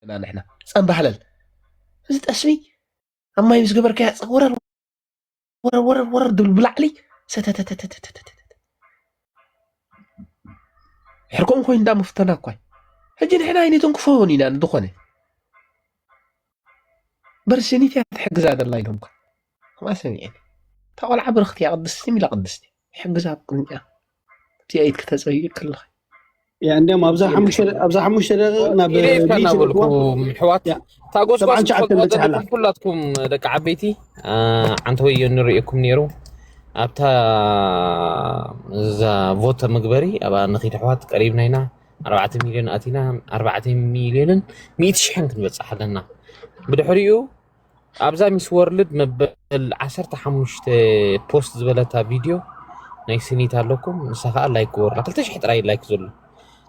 ኣለና ንሕና። ጸንባህለል። እዚ ጠስሚ ኣብ ማይ ምስ ገበርካያ ጸ-፣ ወረር፣ ወረር፣ ወረር፣ ወረር ድብል ብላዕሊ። ሰተተተተተተተተ። ሕርቆም ኮይኑ እንዳ መፍተና እኳ። ሕጂ ንሕና ኣይነተንክፎን ኢና ንዝኾነ። በርሲኒት እያ ትሕግዛ ዘላ ኢሎምካ። ከምኣ ሰሚዐ። እታ ቆልዓ ብርኽቲ እያ፣ ቅድስቲ ሚላ ቅድስቲ። ይሕግዛ ኣብ ቅድሚኣ። እቲኣ ኢድ ክተጸይቅ ከለኻ። ያ፣ እንዲያም ኣብዛ ሓሙሽተ፣ ኣብዛ ሓሙሽተ ደቂቕ ናብ ኢደይካ ቢት እናበልኩ ልእክቦ። ኣሕዋት፣ ያ፣ እታ ጎስጓስ ሰብዓን ትሸዓተን ትፈልጥዋ በጺሓ ኣላ። ዘለኹም ኩላትኩም ደቂ ዓበይቲ፣ አ፣ ዓንተ ወዮ ንርእየኩም ነይሩ። ኣብታ እዛ ቮተ መግበሪ ኣብኣ ንኺድ ኣሕዋት ቀሪብና ኢና። ኣርባዕተ ሚልዮን ኣቲና፣ ኣርባዕተ ሚልዮንን ሚእቲ ሽሕን ክንበጽሕ ኣለና። ብድሕሪኡ ኣብዛ ሚስ ወርልድ መበል ዓሰርተ ሓሙሽተ ፖስት ዝበለታ ቪድዮ ናይ ስኒት ኣለኩም። ንሳ ኸኣ ላይክ ግበሩላ። ክልተ ሽሕ ጥራይ ላይክ ዘሎ።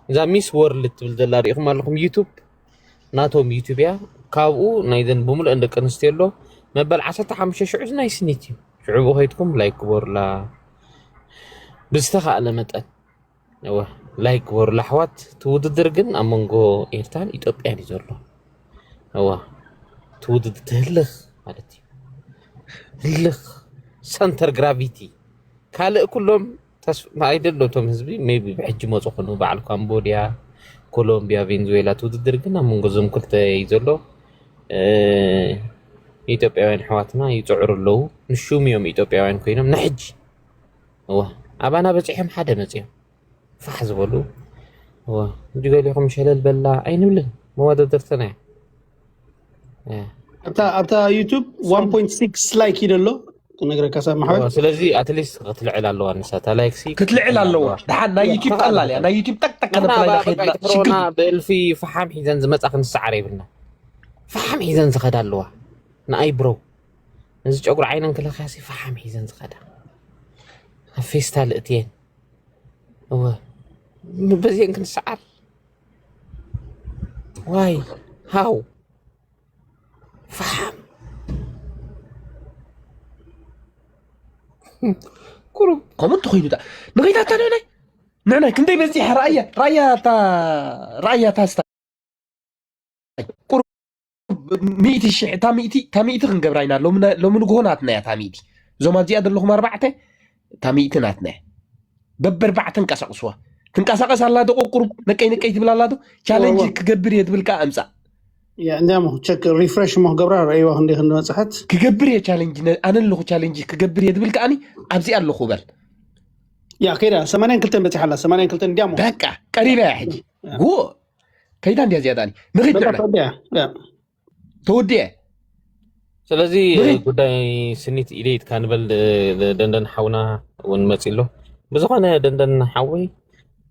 እዛ ሚስ ወርልድ ትብል ዘላ ርኢኹም ኣለኹም ዩቱብ። ናቶም ዩቱብ እያ። ካብኡ ናይዘን ብምሉአን ደቂ ኣንስትዮ ኣሎ። መበል ዓሰርተ ሓሙሽተ ሽዑ ናይ ስኒት እዩ። ሽዑ ብኡ ከይድኩም ላይክ ግበሩላ። ብዝተኻእለ መጠን። እወ፣ ላይክ ግበሩላ ኣሕዋት። እቲ ውድድር ግን ኣብ መንጎ ኤርትራን ኢትዮጵያን እዩ ዘሎ። እወ፣ እቲ ውድድር ትህልኽ ማለት እዩ። ህልኽ፣ ሰንተር ግራቪቲ። ካልእ ኩሎም ተስፋ ኣይደሎ። እቶም ህዝቢ ሜቢ ብሕጂ መጹ ኹኑ፣ በዓል ካምቦድያ፣ ኮሎምቢያ፣ ቬንዙዌላ። እቲ ውድድር ግን ኣብ መንጎ እዞም ክልተ እዩ ዘሎ። እ፣ ኢትዮጵያውያን ኣሕዋትና ይጽዕሩ ኣለዉ። ንሹም እዮም ኢትዮጵያውያን ኮይኖም ንሕጂ። እወ፣ ኣባና በጺሖም ሓደ መጺኦም። ፋሕ ዝበሉ። እወ፣ ሕጂ ገሊኹም ሸለል በላ ኣይንብልን። መወዳድርትና እያ። እ። ኣብታ፣ ኣብታ ዩቱብ ዋን ፖይንት ሲክስ ላይክ እዩ ደሎ። ክነግረካ ሳብ ማሕበር። እወ፣ ስለዚ ኣትሊስት ክትልዕል ኣለዋ ንሳ። እታ ላይክ ሲ ክትልዕል ክትልዕል ኣለዋ። ኣለዋ። ደሓን ናይ እወ፣ ዩቱብ ትኽኣል ቀላል እያ። ኣለዋ። ናይ ዩቱብ ጠቅጠቅ ንሕና ከነብላ ኢና በቃ ኸይድና። ይትፍረወና ሽግር። ብእልፊ ፈሓም ሒዘን ዝመጻ ክንስዓር የብልና። ፈሓም ሒዘን ዝኸዳ ኣለዋ። ንኣይ ብሮ። ነዚ ጨጉሪ ዓይነን ክለኽያሲ ፈሓም ሒዘን ዝኸዳ። ኣብ ፌስታል እትየን። እወ። በዚአን ክንስዓር። ዋይ። ሃው። ፈሓም። ቁሩብ። ከምኡ እንተኾይኑ ዳ-፣ ንኸይዳታ ንዕናይ። ንዕናይ ክንደይ በዚሐ ረኣያ፣ ረኣያ እታ፣ ረኣያ እታ ስታ-፣ ቁሩብ ሚእቲ ሽሕ፣ እታ ሚእቲ፣ እታ ሚእቲ ክንገብራ ኢና። ሎሚ ና-፣ ሎሚ ንግሆ ናትና እያ እታ ሚእቲ። እዞም ኣብዚኣ ዘለኹም ኣርባዕተ፣ እታ ሚእቲ ናትና እያ። በበርባዕተን ቀሳቕስዋ። ትንቀሳቐስ ኣላ ዶ ቁሩብ፣ ነቀይ ነቀይ ትብል ኣላ ዶ? ቻለንጅ እወ። ክገብር እየ ትብል ከኣ ኣምጻእ። ያ፣ እንዲያሞ ቸክ ሪፍሬሽ እሞ ክገብራ ረእይዋ ክንደይ ክንዲ መጽሓት። ክገብር እየ ቻለንጅ፣ ነ-፣ ኣነ ኣለኹ ቻለንጅ ክገብር እየ ትብል ከኣኒ ኣብዚኣ ኣለኹ በል። ያ፣ ከይዳ ሰማንያን ክልተን በጺሓ ኣላ፣ ሰማንያን ክልተን እንዲያሞ። በቃ፣ ቀሪባ እያ ሕጂ። ያ። ጉ-፣ ከይዳ እንዲያ እዚኣ ዳኒ። ንኺድ በቃ ንዕና። ተወዲያ። ያ። ተወዲአ። ስለዚ ንኺድ። ጉዳይ ስኒት ኢደይትካ ንበል ደ-፣ ደ-፣ ደንደን ሓውና እውን መጺ ኣሎ። ብዝኾነ ደንደን ሓወይ፣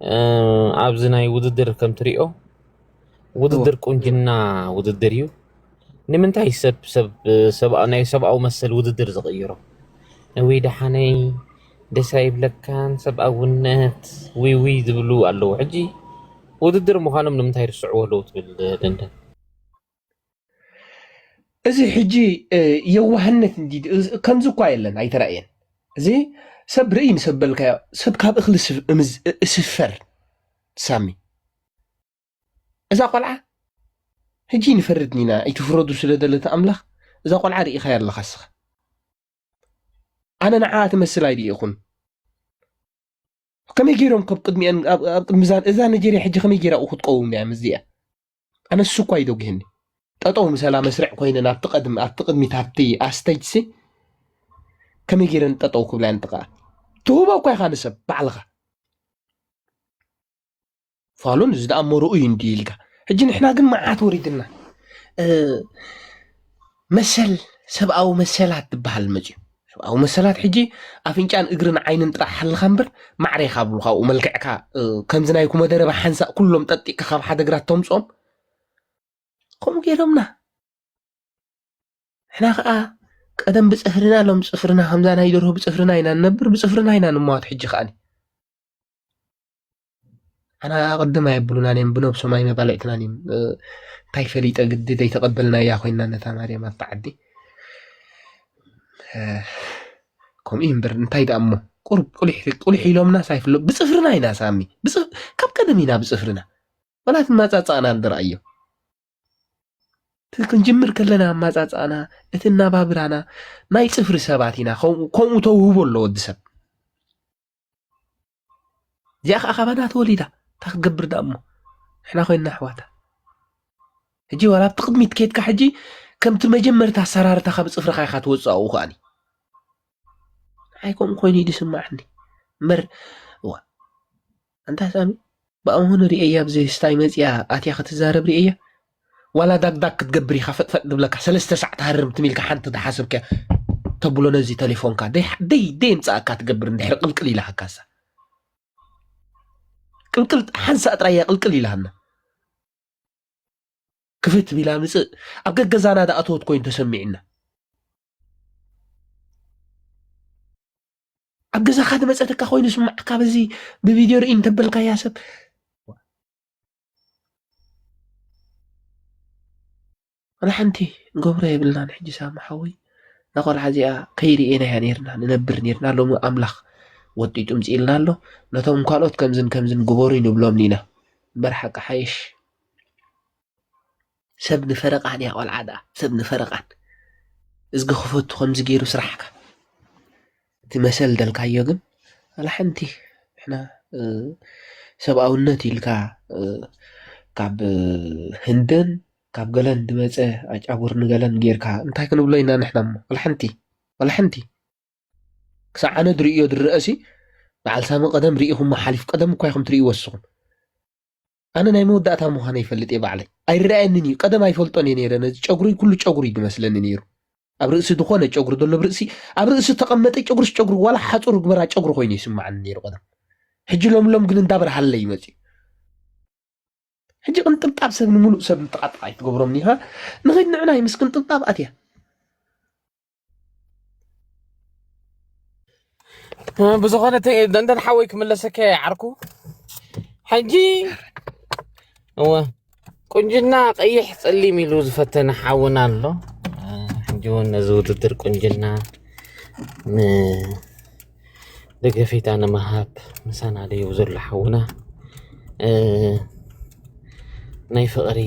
እ፣ ኣብዚ ናይ ውድድር ከም ትሪኦ፣ ውድድር እወ። ቁንጅና ውድድር እዩ። ንምንታይ ሰብ፣ ሰብ፣ ሰብኣ-፣ ናይ ሰብኣዊ መሰል ውድድር ዝቕይሮ? እውይ ደሓነይ፣ ደስ ኣይብለካን፣ ሰብኣውነት፣ ውይ ውይ ዝብሉ ኣለዉ። ሕጂ ውድድር ምዃኖም ንምንታይ ይርስዕዎ ኣለዉ ትብል ደንደን? እዚ ሕጂ፣ እ፣ የዋህነት እንዲ-፣ እዚ፣ ከምዚ እኳ የለን፣ ኣይተራእየን። እዚ ሰብ ርእይ ምስ ኣበልካዮ፣ ሰብ ካብ እኽሊ ስፍ-፣ እምዝ-፣ እ-፣ እስፈር፣ ሳሚ። እዛ ቆልዓ፣ ሕጂ ንፈርድ ኒና፣ ኣይትፍረዱ ስለ ደለተ ኣምላኽ፣ እዛ ቆልዓ ርኢኻያ ኣለኻ እስኻ። ኣነ ንዓኣ ትመስል ኣይርኢኹን። ከመይ ገይሮም ካብ ቅድሚኣን፣ ኣብ፣ ኣብ ቅድሚ እዛ፣ እዛ ነጀርያ ሕጂ ከመይ ገይራ እኹ ትቀውም እያ ምስዚኣ? ኣነ እሱ እኳ ይደጉህኒ። ጠጠው ምሰላ መስርዕ ኮይነን ኣብቲ ቀድም-፣ ኣብቲ ቅድሚት ኣብቲ ኣስተጅሲ ከመይ ገይረን ጠጠው ክብላ እየን ጥቃ? ትህቦ እኳ ኢኻ ንሰብ ባዕልኻ። ፋሉን እዚ ደኣ መርኡ እዩ እንዲ ኢልካ። ሕጂ ንሕና ግን መዓት ወሪድና። እ፣ መሰል፣ ሰብኣዊ መሰላት ዝበሃል መፅዩ። ሰብኣዊ መሰላት ሕጂ ኣፍንጫን እግርን ዓይንን ጥራሕ ሓልኻ እምበር ማዕረ ኢኻ ብሉ ካብኡ መልክዕካ፣ እ፣ ከምዚ ናይ ኩመደረባ ሓንሳእ ኩሎም ጠጢቅካ ካብ ሓደ ግራት ተምፅኦም ከምኡ ገይሮምና። ንሕና ኸዓ ቀደም ብጽፍርና ሎም ጽፍርና ከምዛ ናይ ደርሆ ብጽፍርና ኢና ንነብር፣ ብጽፍርና ኢና ንማወት። ሕጂ ኸዓኒ ኣና ቅድም ኣየብሉናን እዮም፣ ብነብሶም ኣይመባልዕትናን እዮም። እ፣ እንታይ ፈሊጠ ግዲ ዘይተቐበልናያ ኮይና ነታ ማርያም ኣብታ ዓዲ። እ፣ ከምኡ እዩ እምበር እንታይ ደኣ እሞ ቁሩብ ቁሊሕ፣ ቁሊሕ ኢሎምናስ ኣይፍሎ-፣ ብጽፍርና ኢና ሳሚ። ብጽ-፣ ካብ ቀደም ኢና ብጽፍርና። ወላ ትመጻጻእና ንድርኣዮ። እቲ ክንጅምር ከለና ኣማጻጽኣና፣ እቲ እናባብራና ናይ ጽፍሪ ሰባት ኢና። ከምኡ፣ ከምኡ ተውህቦ ኣሎ ወዲ ሰብ። እዚኣ ኸዓ ካባና ተወሊዳ። እንታይ ክትገብር ደኣ እሞ? ንሕና ኮይንና ኣሕዋታ። ሕጂ ዋላ ኣብቲ ቅድሚት ኬድካ ሕጂ ከምቲ መጀመርታ ኣሰራርታኻ ብጽፍርኻ ኢኻ ትወጽእ ኣብኡ ከኣኒ። ንዓይ ከምኡ ኮይኑ እዩ ዝስምዓኒ። እምበር፣ እዋ፣ ኣንታ ሳሚ፣ ብኣምሆኑ ርእየያ ኣብዚ ስታይ መጺኣ ኣትያ ክትዛረብ ርእየያ። ዋላ ዳግዳግ ክትገብር ኢኻ ፈጥፈጥ ዝብለካ፣ ሰለስተ ሳዕ ትሃርም ትም ኢልካ ሓንቲ ዝሓሰብካያ ተብሎ ነዚ ተሌፎንካ። ደይ፣ ደይ፣ ደይ ምጻኣካ ትገብር እንድሕር ቅልቅል ኢላሃካሳ። ቅልቅል፣ ሓንሳእ ጥራይ እያ ቅልቅል ኢላሃና። ክፍት ቢላ ምጽእ፣ ኣብ ገገዛና ዝኣተወት ኮይኑ ተሰሚዕና። ኣብ ገዛኻ ዝመጸተካ ኮይኑ ስማዕካ በዚ ብቪድዮ ርኢ እንተበልካያ ሰብ። ወላ ሓንቲ ንገብሮ የብልናን። ሕጂ ሳሚ ሓወይ፣ እዛ ቆልዓ እዚኣ ከይርኤናያ ኔርና ንነብር ኔርና። ሎሚ ኣምላኽ ወጢጡ ምጽኢልና ኣሎ። ነቶም ካልኦት ከምዝን ከምዝን ግበሩ ንብሎም ኢና። እምበር ሓቂ ሓይሽ። ሰብ ንፈረቓን እያ ቆልዓ ደኣ፣ ሰብ ንፈረቓን። እዝጊ ክፈቱ ከምዚ ገይሩ ስራሕካ። እቲ መሰል ደልካዮ ግን፣ ዋላ ሓንቲ ንሕና፣ እ፣ ሰብኣውነት ኢልካ፣ እ፣ ካብ ህንድን ካብ ገለን ድመጸ ኣጫጉር ንገለን ጌርካ እንታይ ክንብሎ ኢና ንሕና እሞ? ዋላ ሓንቲ፣ ዋላ ሓንቲ። ክሳዕ ኣነ ድርእዮ ድረአሲ፣ በዓል ሳሚ ቀደም ርኢኹሞ ሓሊፍ፣ ቀደም እኳ ኢኹም ትርእይዎ እስኹም። ኣነ ናይ መወዳእታ ምዃነ ይፈልጥ እየ ባዕለይ። ኣይረኣየንን እዩ። ቀደም ኣይፈልጦን እየ ነይረ። ነዚ ጨጉሪ ኩሉ ጨጉሪ እዩ ዝመስለኒ ነይሩ። ኣብ ርእሲ ዝኾነ ጨጉሪ ዘሎ፣ ኣብ ርእሲ፣ ኣብ ርእሲ ተቐመጠ ጨጉሪስ ጨጉሪ፣ ዋላ ሓጹር ግበራ ጨጉሪ ኮይኑ ይስምዓኒ ነይሩ ቀደም። ሕጂ ሎም ሎም ግን እንዳበርሃለይ ይመጽእ እዩ። ሕጂ ቅንጥብጣብ ሰብ ንምሉእ ሰብ ንተቓጥቃ ኣይትገብሮም ኒኻ። ንኸይድ ንዕናይ ምስ ቅንጥብጣብ ኣትያ። ብዝኾነ ተ-፣ ደንደን ሓወይ ክምለሰካ እየ ዓርኩ። ሕጂ፣ እወ፣ ቁንጅና ቀይሕ ጸሊም ኢሉ ዝፈተነ ሓውና ኣሎ። ሕጂ እውን ነዚ ውድድር ቁንጅና ን-፣ ደገፌታ ንምሃብ ምሳና ደይቡ ዘሎ ሓውና፣ እ፣ ናይ ፍቕሪ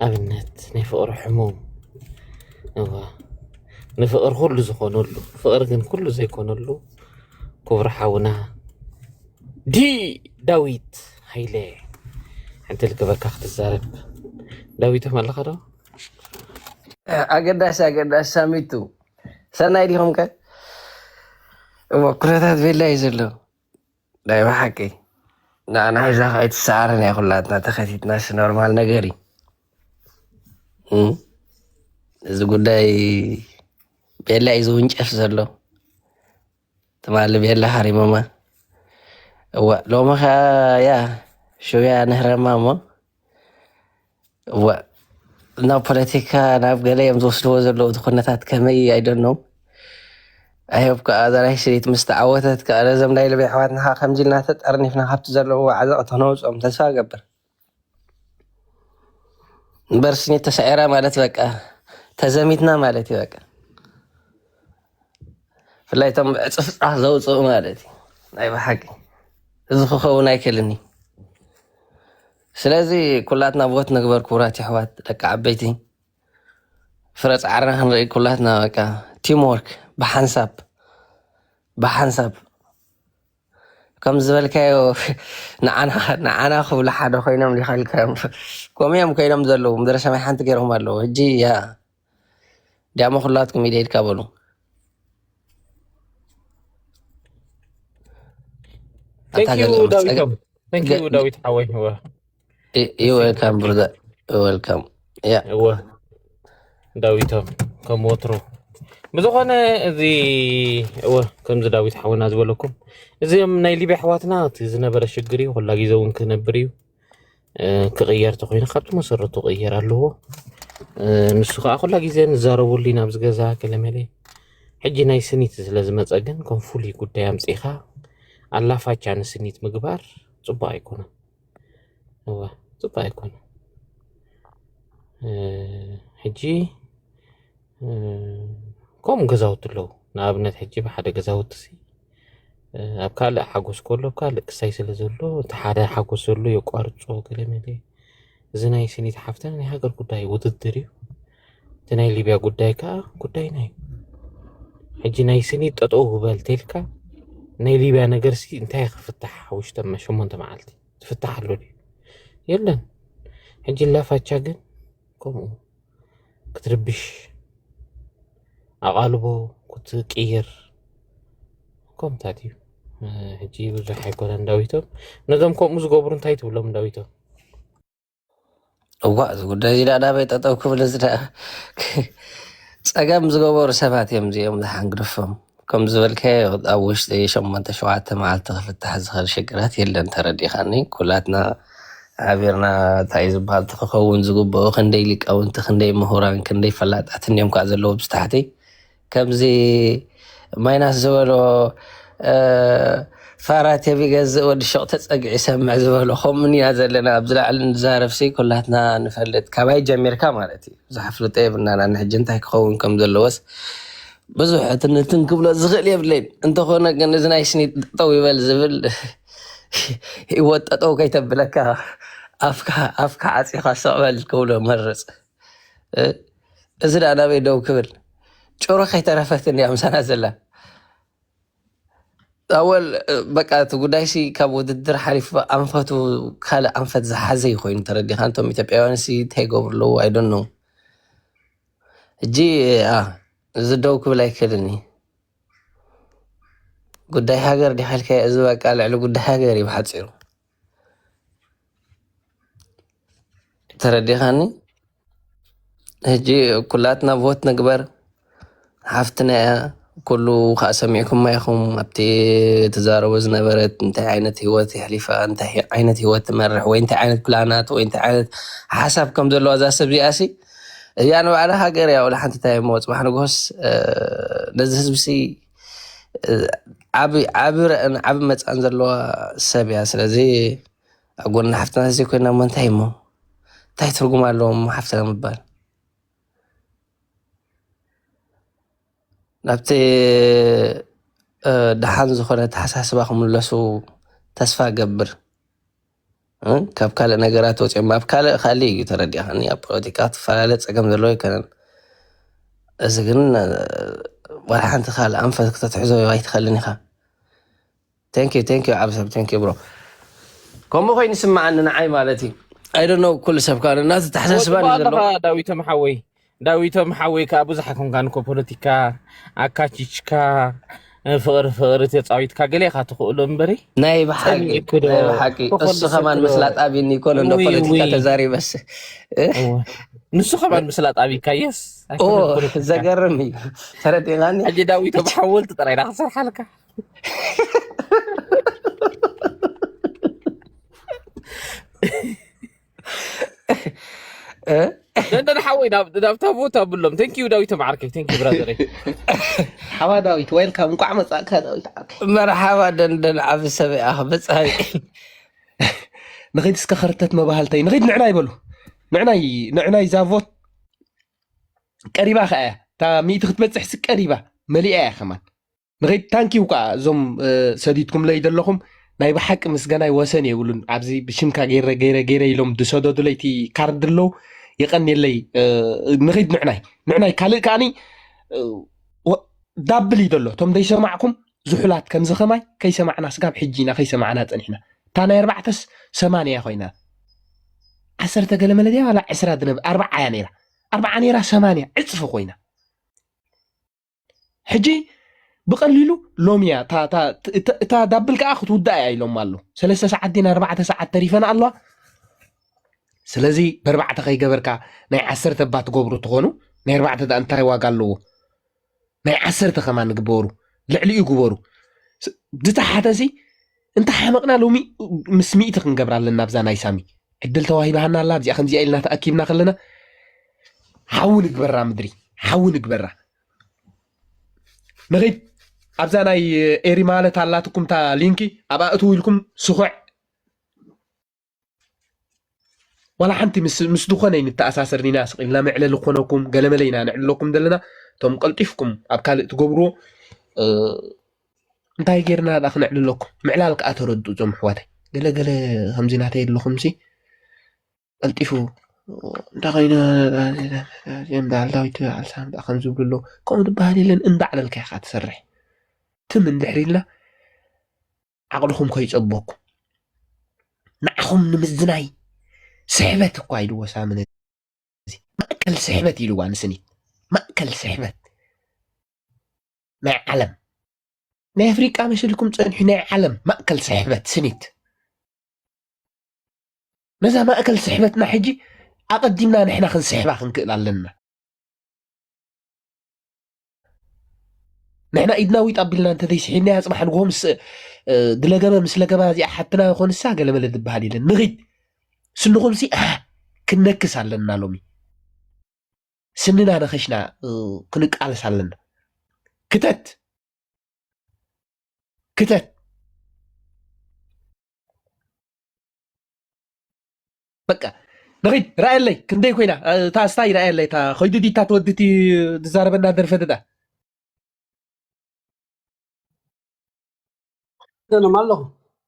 ኣብነት፣ ናይ ፍቕሪ ሕሙም፣ እዋ፣ ንፍቕሪ ኩሉ ዝኾነሉ፣ ፍቕሪ ግን ኩሉ ዘይኮነሉ ክቡር ሓውና ዲ ዳዊት ሃይለ፣ ሓንቲ ልክበካ ክትዛረብ። ዳዊቶም ኣለኻ ዶ? ኣገዳሲ፣ ኣገዳሲ ሳሚቱ። ሰናይ ዲኹም ከ? እሞ ኩነታት ቤላ እዩ ዘሎ። ናይ ብሓቂ። ንዓና ሒዛ ከኣ ኣይትሰዓርን እያ ኩላትና ተኸቲትናስ ኖርማል ነገር እዩ። እም? እዚ ጉዳይ ቤላ እዩ ዝውንጨፍ ዘሎ። ትማሊ ቤላ ሃሪሞማ። እዋ፣ ሎሚ ኸኣ ያ፣ ሽውያ ንህረማ እሞ። እዋ፣ ናብ ፖለቲካ፣ ናብ ገለ እዮም ዝወስድዎ ዘለዉ፣ እቲ ኩነታት ከመይ፣ I don't know። I hope ከኣ እዛ ናይ ስኒት ምስ ተዓወተት ከኣ፣ ነዞም ናይ ሊብያ ኣሕዋትና ከኣ ከምዚ ኢልና ተጠርኒፍና ካብቲ ዘለውዎ ዓዘቕቲ ክነውጽኦም ተስፋ እገብር። እምበር ስኒት ተሳዒራ ማለት በቃ ተዘሚትና ማለት እዩ በቃ። ብፍላይ እቶም ዕጽፍጻፍ ዘውጽኡ ማለት እዩ። ናይ ብሓቂ እዚ ክኸውን ኣይክእልን እዩ። ስለዚ ኩላትና ቮት ንግበር ክቡራት የሕዋት ደቂ ዓበይቲ። ፍረ ጻዕርና ክንርኢ ኩላትና በቃ ቲም ወርክ ብሓንሳብ፣ ብሓንሳብ። ከም ዝበልካዮ ንዓና፣ ንዓና ክብሉ ሓደ ኮይኖም ሊኸልካዮም። ከምኡ እዮም ኮይኖም ዘለዉ። ምድረ ሰማይ ሓንቲ ገይሮም ኣለዉ። ሕጂ ያ፣ ዲያሞ ኩላትኩም ኢደ ኢድካ በሉ። ኣታ Thank you ገለ ጸገ-፣ Thank you ገ-፣ ዳዊት ሓወይ። እወ። ይ-፣ you Thank you. Welcome, brother. Welcome. ያ። እወ። ዳዊቶም፣ ከም ወትሩ። ብዝኾነ እዚ፣ እወ፣ ከምዚ ዳዊት ሓውና ዝበለኩም፣ እዚኦም ናይ ሊብያ ኣሕዋትና እቲ ዝነበረ ሽግር እዩ፣ ኩላ ግዜ እውን ክነብር እዩ። እ፣ ክቕየር ተኾይኑ ካብቲ መሰረቱ ክቕየር ኣለዎ። እ፣ ንሱ ከዓ ኩላ ግዜ ንዛረበሉ ኢና ኣብዚ ገዛ ገለመለ። ሕጂ ናይ ስኒት ስለ ዝመጸ ግን ከም ፍሉይ ጉዳይ ኣምጺእኻ ኣላፋቻ ንስኒት ምግባር ጽቡቕ ኣይኮነን። እወ፣ ጽቡቕ ኣይኮነን። እ፣ ሕጂ፣ እ፣ ከምኡ ገዛውቲ ኣለዉ። ንኣብነት ሕጂ ብሓደ ገዛውቲ ሲ፣ እ፣ ኣብ ካልእ ሓጎስ ከሎ፣ ኣብ ካልእ ክሳይ ስለ ዘሎ፣ እቲ ሓደ ሓጎስ ዘሎ የቋርጾ ገለ መለ። እዚ ናይ ስኒት ሓፍትና ናይ ሃገር ጉዳይ ውድድር እዩ። እቲ ናይ ሊብያ ጉዳይ ከዓ ጉዳይና እዩ። ሕጂ ናይ ስኒት ጠጠው በል ተልካ፣ ናይ ሊብያ ነገር ሲ እንታይ ክፍታሕ ውሽጠ ሸሞንተ መዓልቲ ትፍታሕ ኣሎ ድዩ? የለን። ሕጂ ላፋቻ ግን ከምኡ ክትርብሽ፣ ኣቓልቦ ክትቅይር፣ ከምታት እዩ። ሕጂ ብዙሕ ኣይኮነን ዳዊቶም። ነዞም ከምኡ ዝገብሩ እንታይ ትብሎም ዳዊቶም? እዋ፣ እዚ ጉዳይ እዚ ደኣ ናበይ ጠጠው ክብል? እዚ ደኣ ጸገም ዝገበሩ ሰባት እዮም እዚኦም ዝሓንግድፎም። ከም ዝበልካዮ ኣብ ውሽጢ ሸሞንተ ሸውዓተ መዓልቲ ክፍታሕ ዝኽእል ሽግራት የለን። ተረዲኻኒ? ኩላትና ሓቢርና እንታይ ዝበሃል እቲ ክኸውን ዝግብኦ፣ ክንደይ ሊቃውንቲ፣ ክንደይ ምሁራን፣ ክንደይ ፈላጣት እንዲዮም ከዓ ዘለዉ ብታሕቲ። ከምዚ ማይናስ ዝበሎ ፋራ ቴቪ ገዝእ ወዲ ሹቕ ተፀግዒ ሰምዕ ዝበሎ ከምኡ ኢና ዘለና። ኣብዚ ላዕሊ ንዛረብ ሲ ኩላትና ንፈልጥ፣ ካባይ ጀሚርካ ማለት እዩ። ብዙሕ ኣፍልጦ የብልናን። ኣነ ሕጂ እንታይ ክኸውን ከም ዘለዎስ ብዙሕ ትንትን ክብሎ ዝኽእል የብለይን። እንተኾነ ግን እዚ ናይ ስኒት ጠጠው ይበል ዝብል፣ ህይወት ጠጠው ከይተብለካ ኣፍካ ኣፍካ ዓፂኻ ስቕ በል ክብሎ መርፅ። እዚ ደኣ ናበይ ደው ክብል? ጭሮ ከይተረፈትን እያ ምሳና ዘላ። ኣወል፣ በቃ እቲ ጉዳይ ሲ ካብ ውድድር ሓሊፉ ኣንፈቱ ካልእ ኣንፈት ዝሓዘ እዩ ኮይኑ ተረዲኻ። እንቶም ኢትዮጵያውያን ሲ እንታይ ይገብሩ ኣለዉ? I don't know። ሕጂ፣ ኣ፣ እዚ ደው ክብል ኣይክእልን እዩ። ጉዳይ ሃገር ዲኻ ኢልካዮ፣ እዚ በቃ ልዕሊ ጉዳይ ሃገር እዩ ብሓፂሩ። ተረዲኻኒ? ሕጂ ኩላትና ቮት ንግበር። ሓፍትና እያ። ኩሉ ከዓ ሰሚዕኩማ ኢኹም። ኣብቲ ትዛረቦ ዝነበረት እንታይ ዓይነት ህይወት የሕሊፋ፣ እንታይ ዓይነት ህይወት ትመርሕ፣ ወይ እንታይ ዓይነት ፕላናት፣ ወይ እንታይ ዓይነት ሓሳብ ከም ዘለዋ እዛ ሰብ እዚኣ ሲ፣ እዚኣ ንባዕላ ሃገር እያ። ወላ ሓንቲ እንታይ እሞ፣ ፅባሕ ንጎስ፣ እ፣ ነዚ ህዝቢ ሲ፣ እ፣ ዓቢ፣ ዓቢ ረእን ዓቢ መፃን ዘለዋ ሰብ እያ። ስለዚ ኣብ ጎኒ ሓፍትና እዚ ኮይና እሞ እንታይ እሞ፣ እንታይ ትርጉም ኣለዎ እሞ ሓፍትና ምባል? ናብቲ፣ እ፣ ደሓን ዝኾነ ኣተሓሳስባ ክምለሱ ተስፋ እገብር። እ፣ ካብ ካልእ ነገራት ወፂኦም ኣብ ካልእ ካልእ እዩ ተረዲእካኒ። ኣብ ፖለቲካ ትፈላለ ፀገም ዘለዎ ኣይኮነን። እዚ ግን፣ እ፣ ዋላ ሓንቲ ካልእ ኣንፈት ክተትሕዞ ኣይትኽእልን ኢኻ። Thank you, thank you ዓብሰብ፣ thank you bro። ከምኡ ኮይኑ ይስምዓኒ ንዓይ ማለት እዩ። I don't know፣ ኩሉ ሰብ ከዓ ናቱ ተሓሳስባ እዩ ዘለዎ። ዳዊቶም ሓወይ፣ ዳዊቶም ሓወይ ከዓ ብዙሕ ኣይኮንካን እኮ ፖለቲካ ኣካቺችካ፣ ፍቕሪ ፍቕሪ ተፃዊትካ ገለ ኢኻ ትኽእሎ እምበሪ። ናይ ብሓቂ፣ ጸኒዕኩ ዶ ናይ ብሓቂ። እሱ ክፈልስ ከማን እኮ ዶ ምስላ ጣቢኒ ይኮን እንደ ውይ፣ ፖለቲካ ውይ። ተዛሪበስ። እወ። ንሱ ከማን ምስላ ጣቢካ የስ ኦ፣ ኣይኮነን ፖለቲካ። ዘገርም እዩ። ተረዲኻኒ? ሕጂ ዳዊቶም ሓወልቲ ጥራይ ኢና ክሰርሓልካ። እ? ደንደን ሓወይ ናብ ናብታ ቦታ ብሎም። Thank you ዳዊቶም ዓርከይ፣ thank you ብራዘረይ። ሓዋ ዳዊት፣ ዌልካም፣ እንኳዕ መጻእካ ዳዊት ዓርከይ። መርሓባ ደንደን ዓቢ ሰብ ኣኽ ብጻይ። ንኺድ እስከ ኸርተት መባህልተይ፣ ንኺድ ንዕናይ በሉ። ንዕናይ፣ ንዕናይ ዛቮት ቀሪባ ኸኣ እያ። እታ ሚእቲ ክትበጽሕ ሲ ቀሪባ፣ መሊኣ እያ ከማን። ንኺድ ታንኪው ከኣ እዞም፣ እ፣ ሰዲድኩምለይ ዘለኹም ናይ ብሓቂ ምስጋናይ ወሰን የብሉን። ኣብዚ ብሽምካ ገይረ፣ ገይረ፣ ገይረ ኢሎም ዝሰደዱለይ እቲ ካርድ ኣለዉ። የቐንየለይ፣ እ፣ ንኺድ ንዕናይ፣ ንዕናይ ካልእ ከኣኒ፣ እ፣ ወ-፣ ዳብል እዩ ዘሎ። እቶም ዘይሰማዕኩም ዝሑላት ከምዚ ኸማይ ከይሰማዕና ስጋብ ሕጂ ኢና ከይሰማዕና ጸኒሕና። እታ ናይ ኣርባዕተስ ሰማንያ ኮይና። ዓሰርተ ገለ መለ ድያ ዋላ ዕስራ ድነብ-፣ ኣርባዓ እያ ነይራ። ኣርባዓ ነይራ ሰማንያ ዕጽፊ ኮይና። ሕጂ ብቐሊሉ ሎሚ እያ። እታ፣ እታ፣ እታ፣ እታ ዳብል ከኣ ክትውዳእ እያ ኢሎም ኣለዉ። ሰለስተ ሰዓት ድን ኣርባዕተ ሰዓት ተሪፈን ኣለዋ። ስለዚ በርባዕተ ከይገበርካ ናይ ዓሰርተ እባ ትገብሩ ትኾኑ፣ ናይ ኣርባዕተ ደኣ እንታይ ዋጋ ኣለዎ? ናይ ዓሰርተ ከማን ግበሩ፣ ልዕሊኡ ግበሩ። ስ-፣ ዝተሓተሲ እንተሓመቕና ሎሚ ምስ ሚእቲ ክንገብራ ኣለና። ኣብዛ ናይ ሳሚ ዕድል ተዋሂባሃና ኣላ። ኣብዚኣ ከምዚኣ ኢልና ተኣኪብና ከለና ሓዊ ንግበራ፣ ምድሪ ሓዊ ንግበራ። ንኺድ ኣብዛ ናይ ኤሪ ማለት ኣላትኩም እታ ሊንኪ ኣብኣ እትው ኢልኩም ስኹዕ። ዋላ ሓንቲ ምስ፣ ምስ ዝኾነ ይንተኣሳሰር ኢና ስቕ ኢልና መዕለሊ ክኾነኩም ገለመለ ኢና ነዕልለኩም ዘለና። እቶም ቀልጢፍኩም ኣብ ካልእ ትገብርዎ፣ እ፣ እንታይ ጌርና ደኣ ክነዕልለኩም? ምዕላል ከኣ ተረድኡ እዞም ኣሕዋተይ። ገለ ገለ ከምዚ ናተይ ኣለኹም ሲ ቀልጢፉ እንዳ ኸይነ እንዳ ኣልዳዊት ኣልሳ እንዳ ከም ዝብሉ ኣለዉ። ከምኡ ዝበሃል የለን። እንዳዕለልካ ኢኻ ትሰርሕ። ትም እንድሕር ኢልና ዓቕልኹም ከይጸበኩም። ንዓኹም ንምዝናይ ስሕበት እኳ ኢልዎ ሳሚ ነዚ። ማእከል ስሕበት ኢልዋ ንስኒት። ማእከል ስሕበት ናይ ዓለም። ናይ ኣፍሪቃ መሲልኩም ጸንሑ፣ ናይ ዓለም ማእከል ስሕበት ስኒት። ነዛ ማእከል ስሕበትና ሕጂ ኣቐዲምና ንሕና ክንስሕባ ክንክእል ኣለና። ንሕና ኢድና ዊጥ ኣቢልና እንተዘይስሒብናያ፣ ጽባሕ ንግሆ ምስ፣ እ፣ ድለገበ ምስ ለገባ እዚኣ ሓትና ይኾንሳ ገለመለ ዝበሃል የለን። ንኺድ ስንኹምሲ፣ ኣህ፣ ክነክስ ኣለና ሎሚ። ስንና ነኸሽና፣ እ፣ ክንቃለስ ኣለና። ክተት። ክተት። በቃ። ንኺድ፣ ረኣየለይ፣ ክንደይ ኮይና? እ፣ እታ እስታይ ረኣየለይ፣ እታ ኸይዱ ዲታ ትወድቲ ዝዛረበና ደርፈ ድዳ? ደንም ኣለኹ።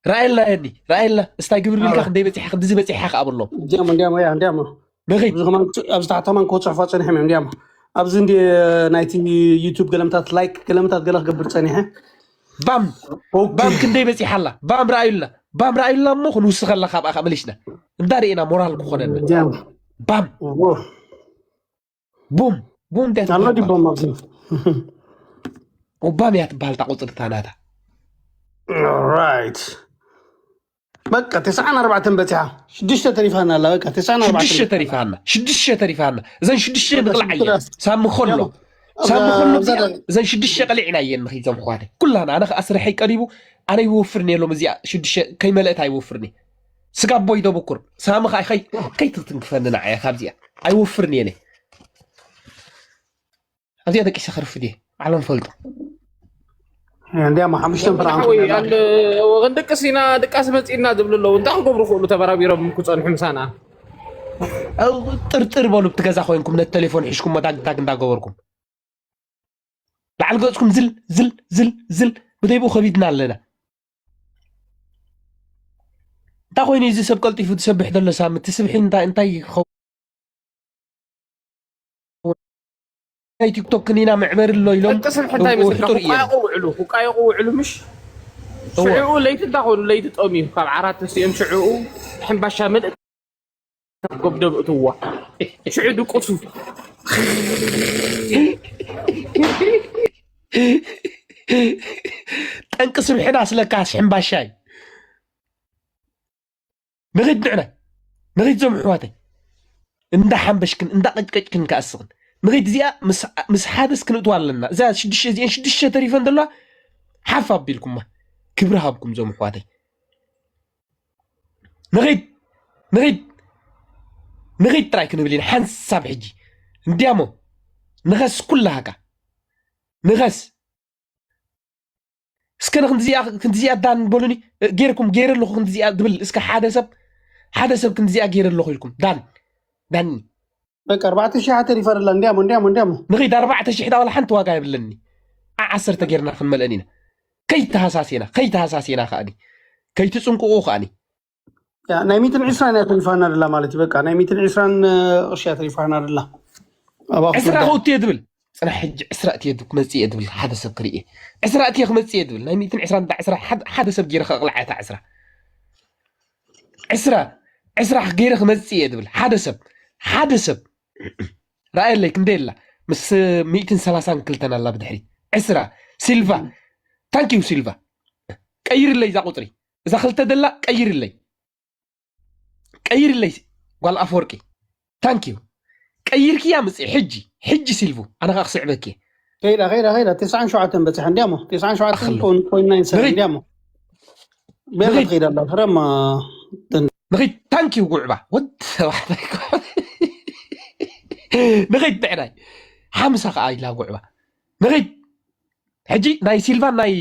ረኣየልና፣ የኒ፣ ረኣየልና። እስታይ ግብር ቢልካ ኣረ። ክንደይ በጺሓ፣ ክንድዚ በጺሓ ከኣ በሎም። እንዲያሞ፣ እንዲያሞ፣ ያ፣ እንዲያሞ። ንኺድ። ኣብዚ ከማን፣ ኣብዚ ታሕቲ ከማን ክወጽሑ ጸኒሖም እዮም፣ እንዲያሞ። ኣብዚ እንዲ ናይቲ ዩቱብ ገለምታት ላይክ፣ ገለምታት ገለ ክገብር ጸኒሐ። ባም፣ ኦኬ። ባም ክንደይ በጺሓ ኣላ? ባም ረኣዩልና። ባም ረኣዩልና እሞ ክንውስኸላ ካብኣ ከኣ መሊስና። እንዳ ርኢና ሞራል ክኾነና። እንዲያሞ። ባም። ዎ። ቡም፣ ቡም እንድያ ኣሎ ትበሃል። ድቦም ኣብዚ። ቡባም እያ ትበሃል እታ ቁጽሪ እታ ናታ። ኦራይት። በቃ፣ ተስዓን ኣርባዕተን በጺሓ። ሽዱሽተ ተሪፋና ኣላ፣ በቃ፣ ተስዓን ኣርባዕተን ሽዱሽተ በጺሓ። ተሪፋና፣ ሽዱሽተ ተሪፋና። እዘን ሽዱሽተ በቃ፣ ንቕልዓየን። ሽዱሽተ። ሳሚ ከሎ፣ ያው፣ ሳሚ ኣብ-፣ ከሎ ኣብዛ እዚኣ፣ ደ-፣ እዘን ሽዱሽተ ቀሊዕናየን ንኺድ ዞም ኣሕዋተይ። ኩላና፣ ኣነ ኸኣ ስርሐይ ቀሪቡ፣ ኣነ ይወፍርኒ የሎም እዚኣ ሽዱሽተ ከይመለእት ኣይወፍርኒ። ስጋ ኣቦይ ደብኩር፣ ሳሚ ኸኣ ከይ-፣ ከይትትንክፈኒ ንዓየ ካብዚኣ። ኣይወፍርኒ የለ። ኣብዚኣ ደቂሰ ከርፍድ እየ። ዓለም ፈልጦ። እንዲያሞ ሓሙሽተ ፍራንኮ ሓወይ፣ ኣንድ ክንድቅስ ኢና፣ ድቃስ መጺእና ዝብሉ ኣለዉ። እንታይ ክገብሩ ክእሉ ተበራቢሮም ክጸንሑ ምሳና? ኣብ ጥርጥር በሉ፣ ኣብቲ ገዛ ኮይንኩም ነቲ ቴሌፎን ሒዝኩሞ ዳግ ዳግ እንዳገበርኩም። ላዕሊ ገጽኩም ዝል፣ ዝል፣ ዝል፣ ዝል። ብደይ ብኡ ከቢድና ኣለና። እንታይ ኮይኑ እዚ ሰብ ቀልጢፉ ዝሰብሕ ዘሎ ሳሚ? እቲ ስብሒ እንታይ፣ እንታይ ይኸውን? ናይ ቲክቶክ ክኒና መዕበሪ ኣሎ ኢሎም ደቂ ስብሒ እንታይ እው መስልካ? ሕጡር እዮም። ክቃየቑ ውዕሉ፣ ክቃየቑ ውዕሉ ምሽ? እዎ። ሽዑ ለይቲ እንታይ ኮኑ? ለይቲ ጠምዩ። ካብ ዓራት ተሲኦም ሽዑ ሕምባሻ ምልእ ጎብደብ እትዋ። ሽዑ ድቁሱ። ጠንቂ ስብሕና ስለካስ ሕምባሻ እዩ። ንኺድ ንዕና። ንኺድ ዞም ኣሕዋተይ። እንዳ ሓምበሽክን፣ እንዳ ቀጭቀጭክን ከኣስኽን። ንኺድ እዚኣ ምስ፣ ምስ ሓደስ ክንእትዋ ኣለና። እዛ ሽዱሽተ፣ እዚአን ሽዱሽተ ተሪፈን ዘለዋ ሓፍ ኣቢልኩማ። ክብሪ ሃብኩም ዞም ኣሕዋተይ። ንኺድ፣ ንኺድ፣ ንኺድ ጥራይ ክንብል ኢና። ሓንሳብ ሕጂ። እንዲያሞ፣ ንኸስ ኩላሃካ። ንኸስ። እስከ ንክንድዚኣ፣ ክንድዚኣ ዳን በሉኒ። እ፣ ጌርኩም፣ ጌረ ኣለኹ ክንድዚኣ ድብል። እስከ ሓደ ሰብ፣ ሓደ ሰብ ክንድዚኣ ጌረ ኣለኹ ኢልኩም። ዳን፣ ዳኒ። በቃ፣ ኣርባዕተ ሺሕ ተሪፋ ደላ። እንዲያሞ፣ እንዲያሞ፣ እንዲያሞ። ንኺድ ኣርባዕተ ሺሕ ዳ ዋላ ሓንቲ ዋጋ የብለኒ። ዓ-፣ ዓሰርተ ጌርና ክንመልአን ኢና። ከይተሃሳሴና፣ ከይተሃሳሴና ከኣኒ። ከይትጽንቅቑ ከኣኒ። ያ፣ ናይ ሚእትን ዕስራን እያ ተሪፋና ደላ ማለት እዩ። በቃ፣ ናይ ሚእትን ዕስራን፣ እ፣ ቅርሺ እያ ተሪፋና ደላ። ኣባኹም ዕስራ ጉዳይ። ክእቱ እየ ድብል። ጽናሕ ሕጂ ዕስራ እትየ ድብል ክመጽእ እየ ድብል ሓደ ሰብ ክርኢ። ዕስራ እትየ ክመጽእ እየ ድብል። ናይ ሚእትን ዕስራን እንዳ ዕስራ ሓደ፣ ሓደ ሰብ ገይረ ከቕልዓ እታ ዕስራ። ዕስራ፣ ዕስራ ገይረ ክመጽእ እየ ድብል ሓደ ሰብ። ሓደ ሰብ። ረኣየለይ ክንደይ ኣላ? ምስ ሚእትን ሰላሳን ክልተን ኣላ ብድሕሪት። ዕስራ። ሲልቫ። ታንኪዩ ሲልቫ። ቀይርለይ እዛ ቁጽሪ። እዛ ክልተ ደላ ቀይርለይ። ቀይርለይ ጓል ኣፈወርቂ። ታንኪዩ። ቀይርክያ ምጽኢ ሕጂ። ሕጂ ሲልቭ። ኣነ ከኣ ክስዕበኪ እየ። ከይዳ፣ ከይዳ፣ ከይዳ። ተስዓን ሸውዓተን በጺሓ። እንዲያሞ። ተስዓን ሸውዓተን ኣኽሊ። ፖይንት፣ ፖይንት ናይን ሰቨን። ንኺድ። እንዲያሞ። ቤላ ንኺድ። ትኸይዳ ኣላ። ፍረማ። ንኺድ። ታንኪዩ ጉዕባ። ወዲ ተባዕታይ እኮ። ንኺድ ብዕዳይ። ሓምሳ ከኣ ኢላ ጉዕባ። ንኺድ። ሕጂ ናይ ሲልቫን ናይ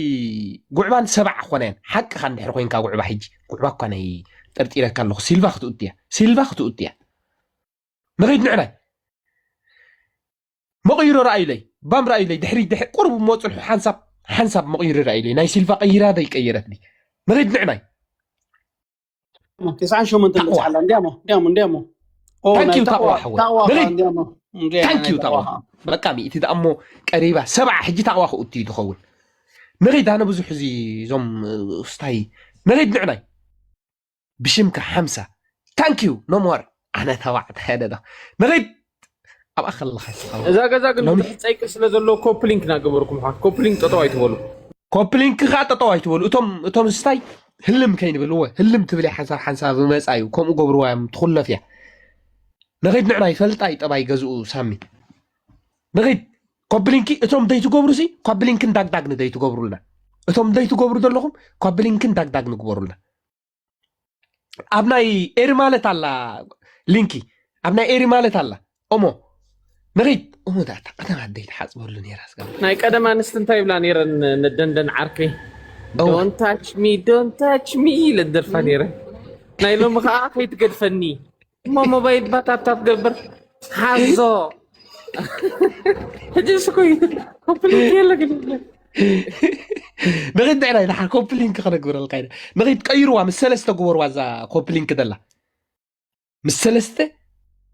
ጉዕባን ሰባዓ ክኾና እየን። ሓቅኻ እንድሕር ኮይንካ ጉዕባ ሕጂ። ጉዕባ እኳ ናይ ጠርጢረካ ኣለኹ። ሲልቫ ክትእቱ እያ። ሲልቫ ክትእቱ እያ። ንኺድ ንዕናይ። መቕይሮ ረኣዩለይ። ባም ረኣዩለይ። ድሕሪ፣ ድሕሪ፣ ቁሩብ እሞ ጽንሑ ሓንሳብ፣ ሓንሳብ መቕይሮ ረኣዩለይ። ናይ ሲልቫ ቀይራ ደይቀየረትኒ። ንኺድ ንዕናይ። ተስዓን ሸሞንተን ታቕዋ። በጽሓ ኣላ። እንዲያሞ፣ እንዲያሞ፣ እንዲያሞ። ታንኪዩ ታቕዋ ሓወይ። ንኺድ። ታንኪዩ ታቕዋ። በቃ ሚእቲ ደኣ እሞ ቀሪባ ሰብዓ ሕጂ ታቕዋ ክእቱ እዩ ዝኸውን። ንኺድ። ኣነ ብዙሕ እዚ እዞም ስታይ ንኺድ። ንዕናይ ብሽምካ ሓምሳ ታንኪዩ ኖሞር። ኣነ ተባዕታይ ኣደዳ ንኺድ። ኣብኣ ከለኻ እዛ ገዛ ግን ብዙሕ ፀይቂ ስለ ዘለዎ ኮፕሊንክ ናገበርኩም ሓ ኮፕሊንክ ጠጠው ኣይትበሉ። ኮፕሊንክ ከዓ ጠጠው ኣይትበሉ። እቶም እቶም ስታይ ህልም ከይንብል እወ ህልም ትብል እያ ሓንሳብ ሓንሳብ መፃ እዩ። ከምኡ ገብርዋ እዮም ትኹለፍ እያ። ንኺድ። ንዕና ይፈልጣ ይጠባይ ገዝኡ ሳሚ ንኺድ። ኮፕሊንኪ እቶም ደይትገብሩ ሲ ኮፕሊንክን ዳግዳግ ንደይትገብሩልና። እቶም ደይትገብሩ ዘለኹም ኮፕሊንክን ዳግዳግ ንግበሩልና። ኣብ ናይ ኤሪ ማለት ኣላ ሊንኪ ኣብ ናይ ኤሪ ማለት ኣላ። እሞ ንኺድ። እሞ ዳታ ቀደም ኣደይ ትሓፅበሉ ነይራ ስጋ። ናይ ቀደም ኣንስቲ እንታይ ይብላ ነይረን? ነደንደን ዓርከይ don't touch me don't touch me ኢለ ደርፋ ነይረን። ናይ ሎሚ ከዓ ከይትገድፈኒ እሞ ሞባይል ባታብታብ ገብር ሓዞ። ሕጂ ስኩይ ኮፕሊንክ የለ ግን ንኺድ። ንዕና ኢና ሓ ኮፕሊንክ ከነግበረልካ ኢና። ንኺድ ቀይርዋ ምስ ሰለስተ ግበርዋ እዛ ኮፕሊንክ ደላ ምስ ሰለስተ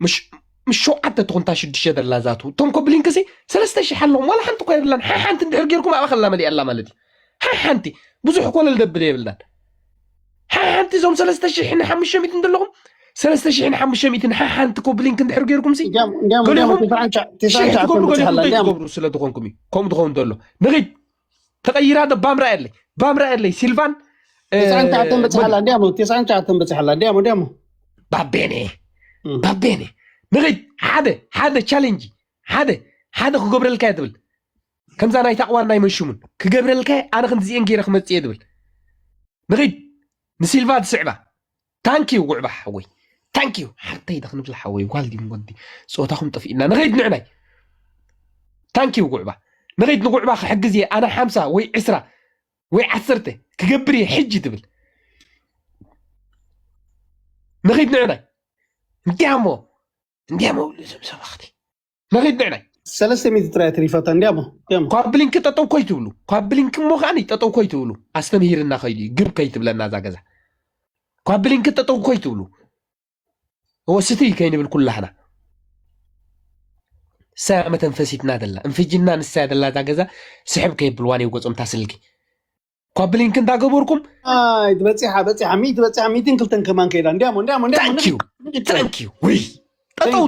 ምስ ሸውዓተ ትኹንታ ሽዱሽተ ደላ ዛቱ እቶም ኮፕሊንክ ሲ ሰለስተ ሽሕ ኣለዎም። ዋላ ሓንቲ እኳ የብላን። ሓሓንቲ እንድሕር ጌርኩም ኣብኣ ከላ መሊኣላ ማለት እዩ። ሓሓንቲ ብዙሕ ኮለል ደብል የብልናን። ሓሓንቲ እዞም ሰለስተ ሽሕን ሓሙሽተ ሚእትን ዘለኹም ሰለስተ ሽሕን ሓሙሽተ ሚእትን ሓሓንቲ ኮፕሊንክ እንድሕር ጌርኩም ሲ ገሊኹም ሽሕ ትገብሩ ገሊኹም ዘይትገብሩ ስለ ዝኾንኩም እዩ ከምኡ ዝኸውን ዘሎ። ንኺድ። ተቐይራ ዶ ባምራ የለይ ባምራ የለይ ሲልቫን ተስዓን ትሽዓተን በፂሓላ እንዲያሞ ተስዓን ትሽዓተን በፂሓላ እንዲያሞ እንዲያሞ ባቤኔ ባቤኔ ንኺድ። ሓደ ሓደ ቻሌንጅ ሓደ ሓደ ክገብረልካ እየ ትብል። ከምዛ ናይ ታቕዋን ናይ መንሽሙን ክገብረልካ እየ። ኣነ ክንዲዚኤን ገይረ ክመፅእ እየ ትብል። ንኺድ። ንሲልቫ ትስዕባ ታንኪዩ ጉዕባ ሓወይ ታንኪዩ። ሓብተይ ዶ ክንብል ሓወይ ጓል ድዩ ወዲ? ፆታኹም ጠፊእና ንኸይድ ንዕናይ። ታንኪዩ ጉዕባ ንኸይድ ንጉዕባ ክሕግዝ እየ ኣነ ሓምሳ ወይ ዕስራ ወይ ዓሰርተ ክገብር እየ ሕጂ ትብል። ንኸይድ ንዕናይ እንዲያሞ እንዲያሞ ብሉ እዞም ሰባኽቲ ንኸይድ ንዕናይ። ሰለስተ ሚእቲ ጥራይ ትሪፈታ እንዲያሞ እንዲያሞ። ኳብ ብሊንክ ጠጠው ኮይትብሉ ኳብ ብሊንክ እሞ ከዓኒ ጠጠው ኮይትብሉ ኣስተምሂርና ከይዱ እዩ ግብ ከይትብለና እዛ ገዛ። ኳብ ብሊንክ ጠጠው ኮይትብሉ እወ ስትይ ከይንብል ኩላህና። ንሳ እያ መተንፈሲትና ደላ እንፍጅና ንሳ እያ ደላ እዛ ገዛ። ስሕብ ከየብልዋ ነይ ገጾም እታ ስልኪ ኳብ ብሊንክ እንዳገበርኩም ኣይ በፂሓ በፂሓ ሚእቲ በፂሓ ሚእትን ክልተን ከማን ከይዳ እንዲያሞ እንዲያሞ እንዲያሞ ታንኪዩ። ታንኪዩ ውይ ጠጠው